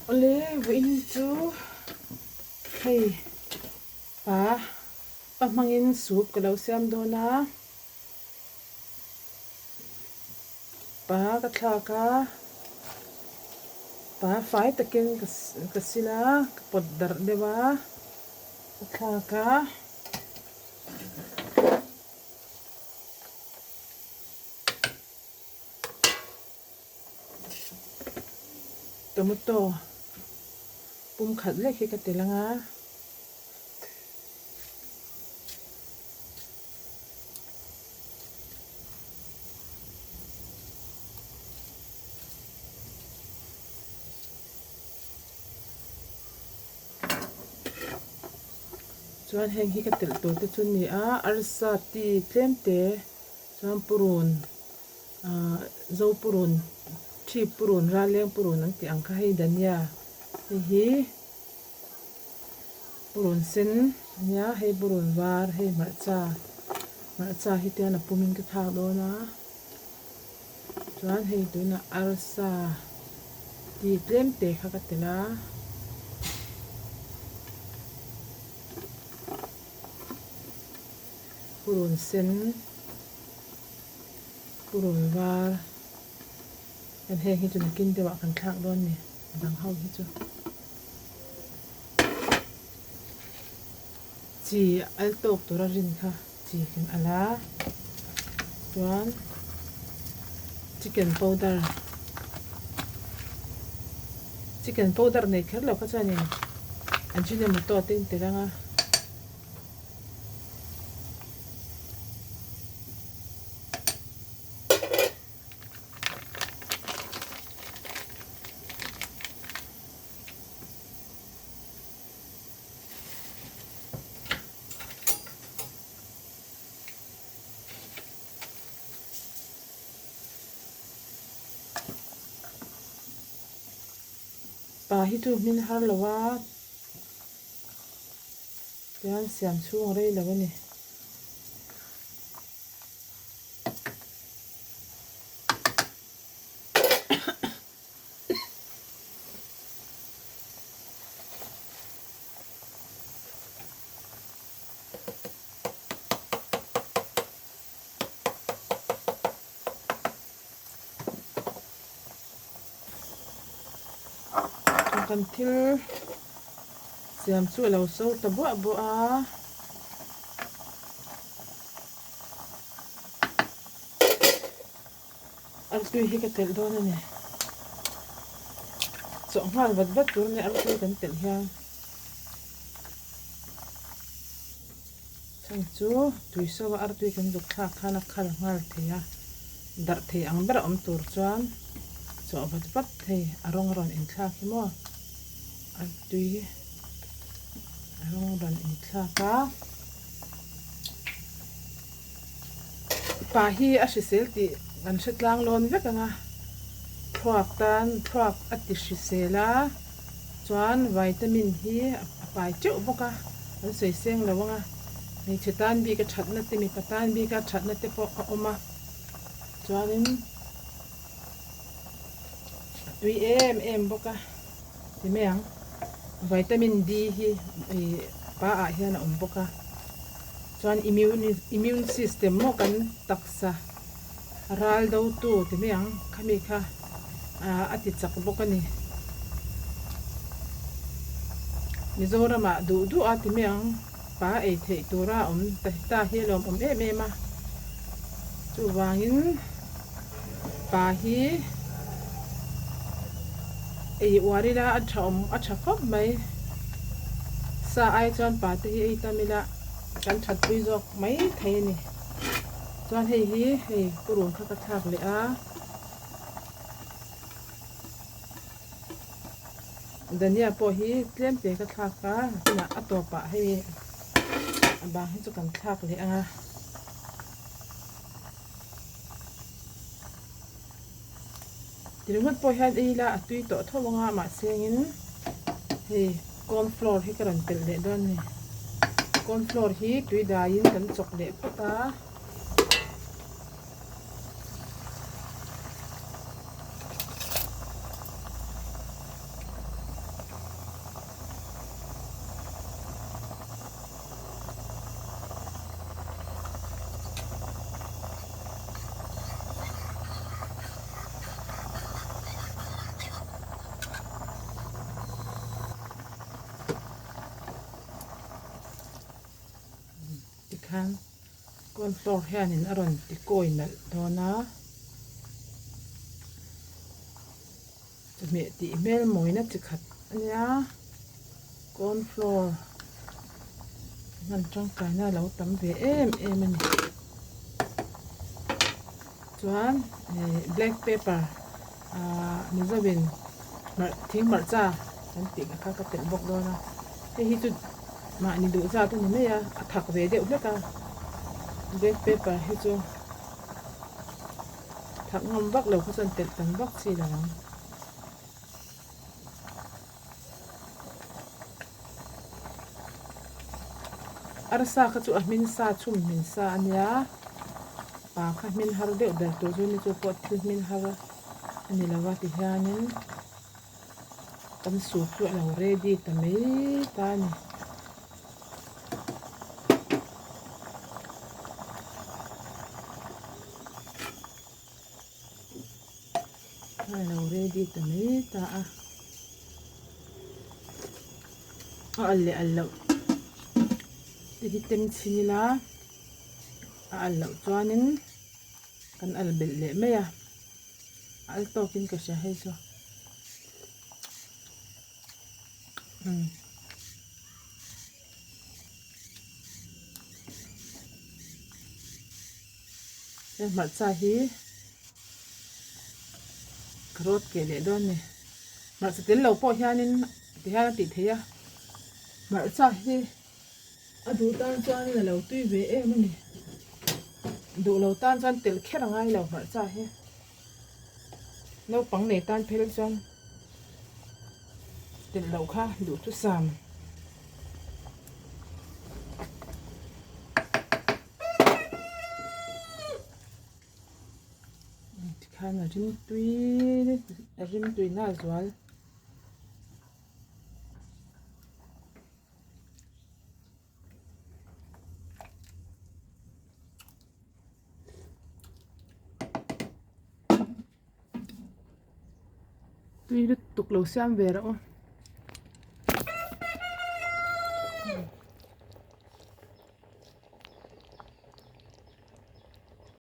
Awle vawiin chu hei pa pa hmangin soup ka lo siam dawn a pa ka thlak a pa fai takin ka sil a ka pawt darh deuh a ka thlak a. Tomato pum khat lek hi ka tel ang a. Chuan heng hi ka telh tur te chu a ni a arsa ti tlem te chuan purun ahh zo purun thi purun raleng purun an tih ang kha hei dania hei hi purun sen a nia hei purun var hei hmarcha hmarcha hi tian a pum in ka thlak dawn a. Chuan hei tunah arsa ti tlem te kha ka tel a. Purun sen, purun var kan heng hi chu nakin deuhah kan thlak dawn ni a dang ho hi chu. Chi al tawk tura rin kha chi kan al a chuan chicken powder chicken powder nei kher lo kha chuanin ajinomoto te in tel ang a. Pa hi chu hmin har lo a tichuan siam chhung a rei lo a ni. Kan thil siam chu a lo so ta buah buah a. Artui hi ka telh dawn a ni. Chawh nghal vat vat tur a ni artui kan telh hian. Chhan chu tui so a artui kan zuk thlak khan a khal nghal thei a, darh thei ang ber a awm tur chuan chawh vat vat thei a rawng a rawn inthlak hi maw artui hi a rawng a rawn inthlak a. Pa hi a hrisel tih kan hre tlang lawn vek ang a, thluak tan thluak a ti hrisel a, chuan vitamin hi a pai teuh bawk a, kan sawi seng lo ang a, hmeichhe tan bik a thatna te mipa tan bik a thatna te pawh a awm a, chuanin a tui em em bawk a ti mai ang, vitamin D hi ih pa ah hian a awm bawk a. Chuan immune immune system maw kan taksa ral do tu ti mai ang khami kha ah a ti chak bawk a ni. Mizoram ah duh duh a ti mai ang pa ei theih tura a awm ta ta hi a lawmawm em em a chuvangin pa hi ei uar ila a tha awm a tha khawp mai sa ai chuan pa te hi ei tam ila. Kan that pui zawk mai thei a ni. Chuan hei hi hei purun kha ka thlak leh a. Dania pawh hi tlem te ka thlak a, tunah a tawpah hei a bang hi chu kan thlak leh ang a. Ti ringawt pawh hian ei ila a tui tawh tho ang a mahse engin hei corn flour hi ka rawn telh leh dawn a ni. Corn flour hi tui daiin kan chawk leh phawt a. Tikhan corn flour hianin a rawn ti kawi nalh dawn a, chawhmeh tih hmel mawina chi khat a nia, corn flour hman tangkaina a lo tam ve em em a ni. Chuan ih black pepper ahh mizo in thing hmarcha kan tih kha ka telh bawk dawn a hei hi chu mahni duh zat a ni mai a a thak ve deuh hlek a black pepper hi chu thak ngam vak lo kha chuan telh tam vak chi lo ang. Arsa kha chu a hmin sa chhum hmin sa a nia pa kha hmin har deuh ber tur chu ni chu pawh thil hmin har a ni lo va ti hianin kan soup chu a lo ready ta mai ta a ni. A lo ready ta mai ta a a al leh al loh te hi tem chhin ila a al loh chuanin kan al belh leh mai a a al tawkin ka hria hei chu umm. He hmarcha hi ka rawt keh leh dawn a ni hmarcha tel lo pawh hianin ti hian a tih theih a hmarcha hi a duh tan chuanin a lo tui ve em a ni duh lo tan chuan tel kher a ngai lo hmarcha hi naupang nei tan phel chuan tel loh kha duh chu sam. Tikhan a rim tui a rim tui na zual. Tui lutuk lo siam ve rawh u.